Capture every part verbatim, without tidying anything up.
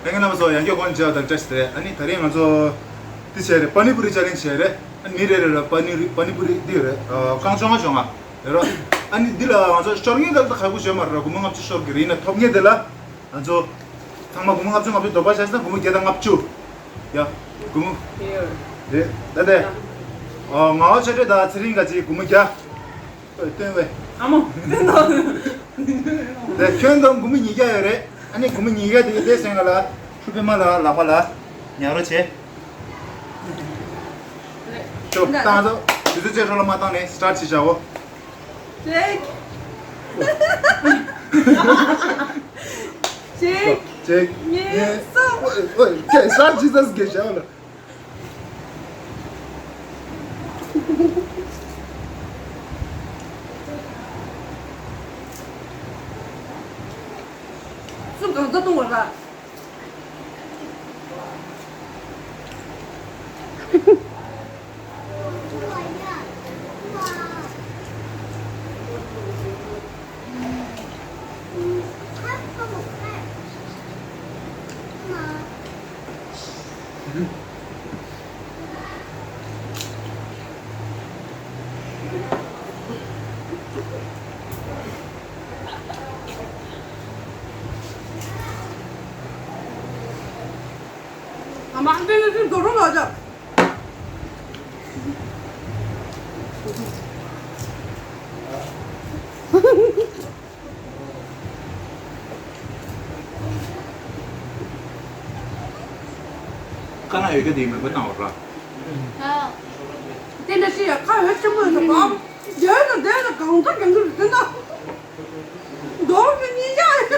ལྷན་རྒྱས་རྣམ་པ་ཚོ་ཡང་བསྐྱར་གོང་བྱས་པ་དང་བཀྲ་ཤིས་བདེ་ལེགས། ཨ་ནི་ད་རེས་ང་ཚོ་འདི་བྱས་རེད། པ་ནི་པུ་རི་ཆེ་ལེན་ཇི་བྱས་རེད། ཨ་ནི་མི་རེ་རེ་ལ་པ་ནི་རི་པ་ནི་པུ་རི་འདི་རེད། ཨ་རྐང་བཅོ་ལྔ་བཅོ་ལྔ་རེད་རོ། ཨ་ནི་འདི་ལ་ང་ཚོ་ཤོར་མཁན་དེ་ལ་ད་ཁག་པོ་བྱས་མ་རེད་རོ། སྒོར་མོ་ལྔ་བཅུ་ཤོར་གི་རེད། ཡིན་ན་ཐོབ་མཁན་དེ་ལ་ང་ཚོ་ཚང་མ་སྒོར་མོ་ལྔ་བཅུ་ལྔ་བཅུ་འདོགས་པ་བྱས་ན་སྒོར་མོ་བརྒྱ་དང་ལྔ་བཅུ། ཡ། སྒོར་མོ་རེད་ད་དེ། ཨ་ང་བ་ཆོས་སྒྲོན་དང་ཚེ་རིང་ག་ཅིག་སྒོར་མོ་བརྒྱ། ཨོ་སྟོན་པས། ཨ་མོ་སྟོན་དང་། དེ་ཁྱོད་ཚོ་སྒོར་མོ་ཉིས་བརྒྱ་ཡོད་རེད། ཨ་ནི་སྒོར་མོ་ཉིས་བརྒྱ་དེ་དེ་སེང་ག་ལ་ཕུ་པེ་མ་ལ་ལག་པ་ལ་ཉར་རོགས་བྱེད། ཅོ་བཏང་ཚོ། དུས་ཚོད་ཅེས་རོ་ལ་མ་བཏང་ནས་སི་ཊར་ཊི་བྱེད་བྱའོ། ཅེག་ཅེག་ཅེག་ངེས་སོ། ཨོ་ཨོ་ཅེག་སི་ཊར་ཊི་ཇི་སི་གེ་བྱའོ་ལ། སུ་གང་ཚ་གཏོང་བ་ར། ཨ་མ་འདི་ནི་ཅིག་དོ་རུང་ལ་ཅག་ཁ་ན་ཡོད་ཀྱི་དེའི་མེ་འཁོར་བཏང་བ་ར། དེ་འདྲ་ཞིག་ཡ་ཁ་འོད་ཆེན་པོ་ཡོད་ན་བམ། དེ་ན་དེ་ན་གང་ཐག་གང་གི་རེད་དེ་ན། མདོར་ནི་གཉིས་ཀ་ཡོད།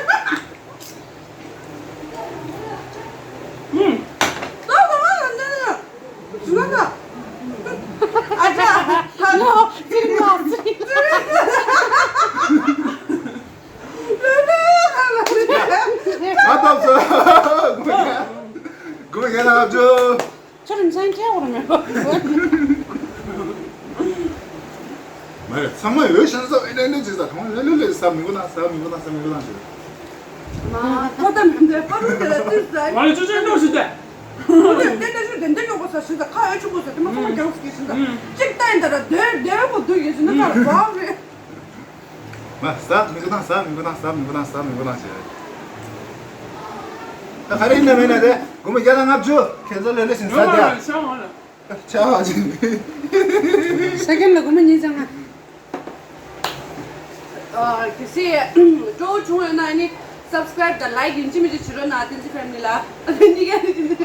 ཨུམ། ད་ད་ང་ལ་འདི་ནི། ང་ད། ཨ་ཅག་ཨ་ཅག་ལོ་ཙི་ལོ་ཙི། ང་ཐོབ་སོང་། སྒོར་མོ་བརྒྱ་དང་ལྔ་བཅུ། ཁྱོད་རིན་ཆེན་ཁྱེར་བར་མེད་པ། མ་རེད། ཚང་མ་འོས་ཤིང་ས་ཨེ་ནས་ནས་ཅི་ས་ཐོང་ལེ་ལེ་ལེ་ས་མི་གོ་ན་ས་མི་གོ་ན་ས་མི་གོ་ན་ཅི། མ་ཁོ་ད་མི་འདོད་པ་རུ་དེ་ལ་ཅི་ས། ང་ལ་ཅོ་ཅོ་འགྲོ་ཞིག་དེ། ཁོ་ལ་དེ་འདྲ་ཞིག་དེ་འདྲ་ཉོ་གོ་ས་ཞིག་ད་ཁ་ཨེ་ཆུ་གོ་ས་དེ་མ་ཁོ་མ་རྒྱང་སྐྱེ་ཞིག་ད། གཅིག་ལྟ་ཡིན་ད་ར་དེ་དེ་བོ་དུ་ཡིན་ཞིག་ན་ཁ་ར་བ་རེད། མ་ས་མི་གོ་ན་ས་མི་གོ་ན་ས་མི་གོ་ན་ས་མི་གོ་ན་ཅི། ད་ག་རེ་ཡིན་ན་མེད་ན་དེ་སྒོར་མོ་བརྒྱ་དང་ལྔ་བཅུ་ཁྱེད་ཚོ་ལེ་ལེ་ཞིང་ས་རྒྱ། ཆ་བ་ཅིག་ས་ཁྱོན་ལ་སྒོར་མོ་ཉིས་བརྒྱ་ལྔ། ཨ་གལ་སྲིད་སྤྲོ་བོ་བྱུང་ཡོད་ན་ཨ་ནི་སབ་སི་ཀ་རེབ་དང་ལའིཀ་ཡིན་གཅིག་མིན་གཅིག་བྱེད་རོགས་གནང་། བསྟན་འཛིན་ཕེ་མི་ལི་ལ་ཨ་ནི་གཉིས་ཀ་ནི།